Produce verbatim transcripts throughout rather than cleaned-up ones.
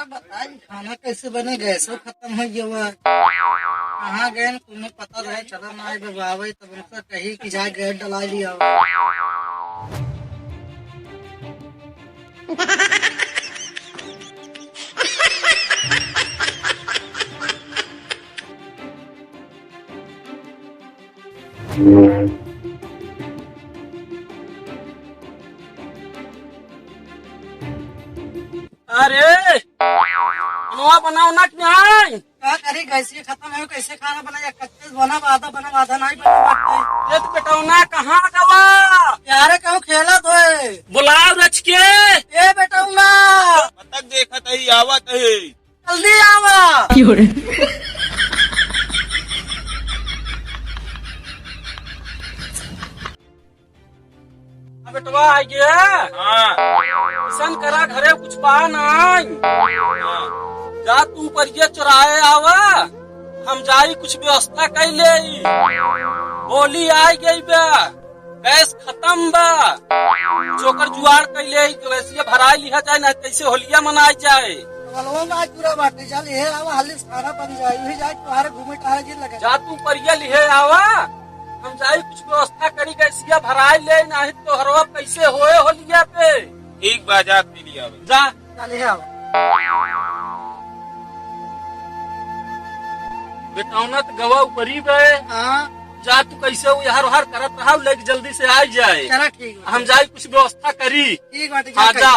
बताई, खाना कैसे बने, गैसो खतम होइ गवा। कहाँ गए, तुम्हें पता रहे, चला ना आए, जब आवे तब उनसे कही कि जाए गैस डला लिया। अरे, खाना बनाओ ना कि नहीं? का करी, गैस ही खतम है, कैसे खाना बनाई? कच्चे बना, आधा बना, आधा नहीं बना बाटे। ये तो बेटौना कहाँ गवा? यारे कहूँ खेलत होए। बुलाओ रच के। ए बेटौना। बतख देखत ही, आवत ही। जल्दी आवा। आ बेटवा आ गया। हाँ। किसन करा घरे कुछ बा नाई। हाँ। जा तू परिया चोराए आवा, हम जाई कुछ व्यवस्था कर ले। होली आ गई बा, गैस खतम बा, जोकर जुआड़ कर ले, गैसिया भराई लिहा जाए ना, कैसे होलिया मनाई जाए। बलवा में आज पूरा बाटे, चल ये आवा, हाली सारा बन जाए, यही जाए तुम्हारे घूमे टहरे जी लगे। जा तू परिया लिहे आवा, हम जाई कुछ व्यवस्था करी, गैसिया भराई ले, नाही तो हरवा कैसे होए होलिया पे। ठीक बा, जा पी लिया बे। जा। चले आओ। बेटौना त गवा ऊपरी बे। हाँ। जा तू कैसे हो, यार वार करत रहा, लेके जल्दी से आ जाए। चला ठीक बा। हम जाई कुछ व्यवस्था करी। ठीक बाटे, हाँ, जा। जा।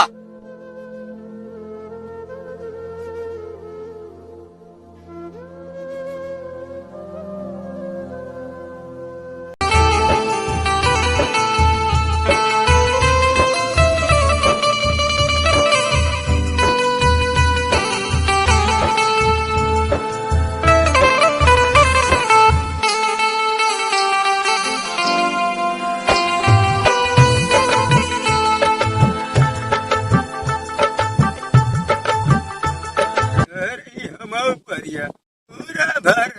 अरे, ई हमार परिया पूरा भर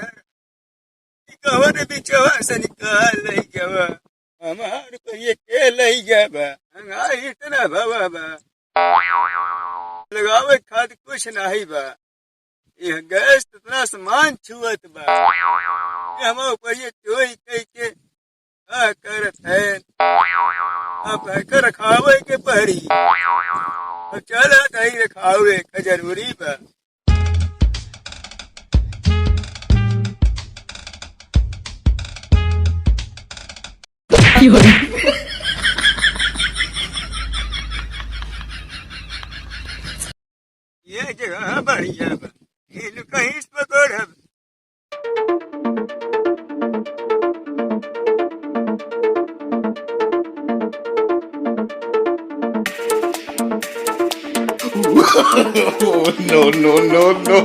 कवन बिचवा से निकाल लई गवा? हमार परिया के लई गवा? हंगाई इतना भवा बा, लगावे खातिर कुछ नाही बा। यह गैस इतना सामान छुअत बा कि हमार परिया चोरी कई के का करत है? अब एकर रखावे के पड़ी। अब चला तई रखावे के जरूरी बा। ये जगह बढ़िया बा, इनु कहीं से पकड़ब। No, no, no, no।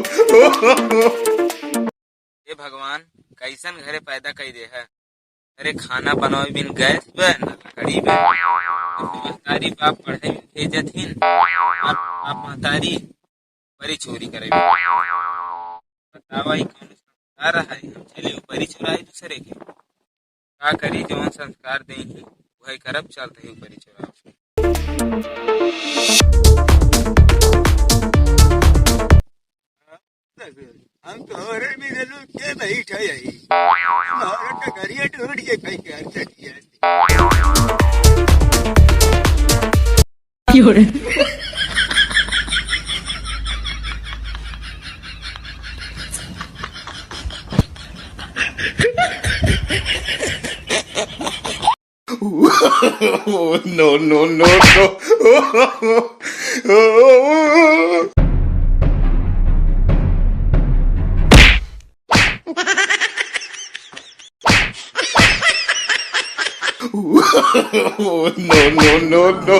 हे भगवान, कैसन घरे पैदा कई दे है। अरे, खाना बनावे बिन गैस बे, न लकड़ी बे। महतारी बाप पढ़े बिन भेजत हिन, और बाप महतारी परी चोरी करे बिन। बतावा, ई कौन संस्कार है? हम चले ऊ परी चोराई दूसरे के। का करी, जौन संस्कार देही, वही करब, चलत ही ऊ परी चोराई। हम तोहरे मिललू के बैठा यही। हमारा टकरिया ढूंढ के कहीं के अंदर किया। No, no, no, no। No, no, no, no।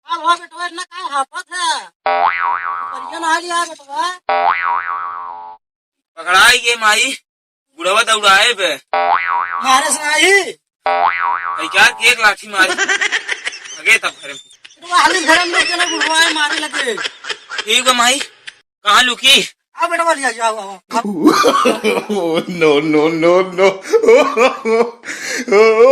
का हुआ बेटवा, इतना का हाफत है? पकड़ाई गे माई, बुढ़वा दौड़ाए बे। मारे से नाही। भाई क्या के एक लाठी मारी। भगे तब घरे। तो हाली घरे में चला बुढ़वा है, मारे लगे। ठीक बा माई, कहाँ लुकी? आ बेटा, वाली आ जाओ, आओ, आओ। No, no, no, no।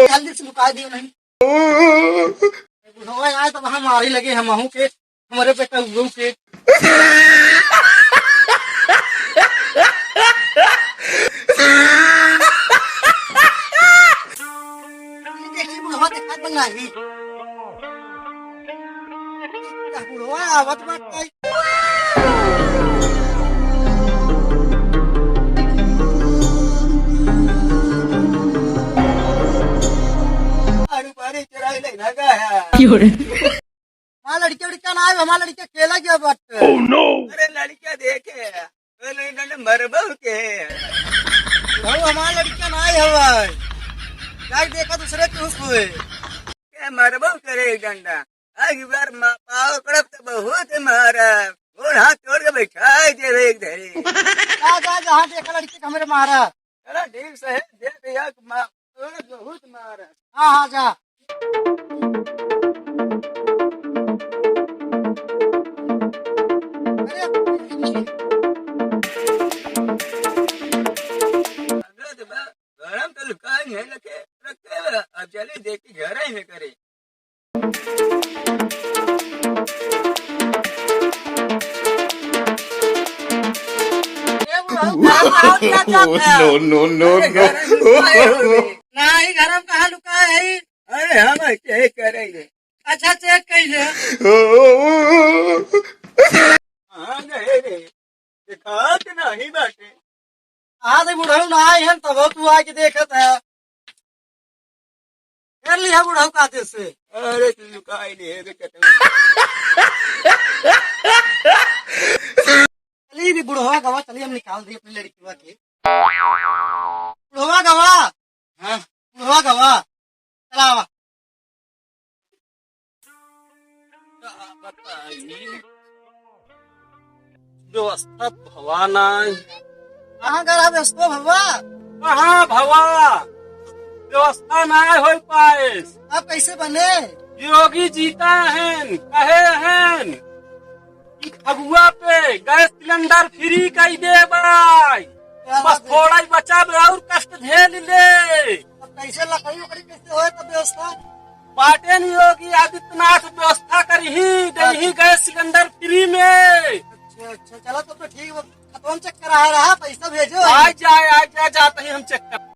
जल्दी से लुका दियो नहीं। बुढ़वा आए तो वहाँ मारे लगे हम आहू के, हमारे बेटा उगऊ के। देखी बुढ़वा देखा तो नाही। बुढ़वा आवत बाटे। अरे बारी चुराई ले भागा है। क्यों रे? हमार लड़के उड़के ना आए, हमार लड़के खेला गया बाटे। Oh no! अरे लड़के देखे, अरे डंडा मरबो के। भाऊ हमार लड़के ना आए हवाई। जाके देखा दूसरे के हुस हुए। के मरबो करे एक डंडा। अगली बार मा-, पाव पड़ब तो बहुत मारा। गोड़ हाथ तोड़ के बैठाई देवे एक धरी। जा, जा, जहाँ देखा लड़की के हमरे मारा। चला ठीक से है, दे भैया, मा-, तोड़ बहुत मारा। हाँ, हाँ, जा। अरे, गरम तो लुकाई नहीं रखे, रखे बा। अब चले देखी घर ही में करे। ए बुढ़ऊ, कहाँ, कहाँ दिया जाता है? No, no, no, अरे, no। घर में लुकाए हो रे। नहीं, घर में कहाँ लुकाए है? अरे, हम check करेंगे। अच्छा, check कर ले। कहाँ गए रे? देखात नाही बाटे। आज बुढ़ऊ ना आए हैं, तब तू आके देखत है। कर लिया बुढ़ऊ का देश से। अरे तू लुकाई ले रे कतई। चली भी बुढ़वा गवा, चली हम निकाल दी अपनी लड़किवा के। बुढ़वा गवा। हाँ। बुढ़वा गवा। चला आवा। का बताई? व्यवस्था भवा नाई। कहाँ गया व्यवस्था भवा? कहाँ भवा? व्यवस्था नाई होई पाएस। अब कैसे बने? योगी जीता हन, कहे हन कि फगुआ पे गैस सिलेंडर फ्री कई देबाई। क्या बस बात है? थोड़ा ही बचा बे और कष्ट झेल ले। अब कैसे लकड़ी उकड़ी कैसे होए तब व्यवस्था? बाटे नहीं योगी आदित्यनाथ व्यवस्था करिही, देही अच्छा। गैस सिलेंडर फ्री में। अच्छा, अच्छा, चलो तब तो ठीक बा। खतवन check करा रहा, पैसा भेजो। आ जाए, आ जाए, जाते ही हम check कर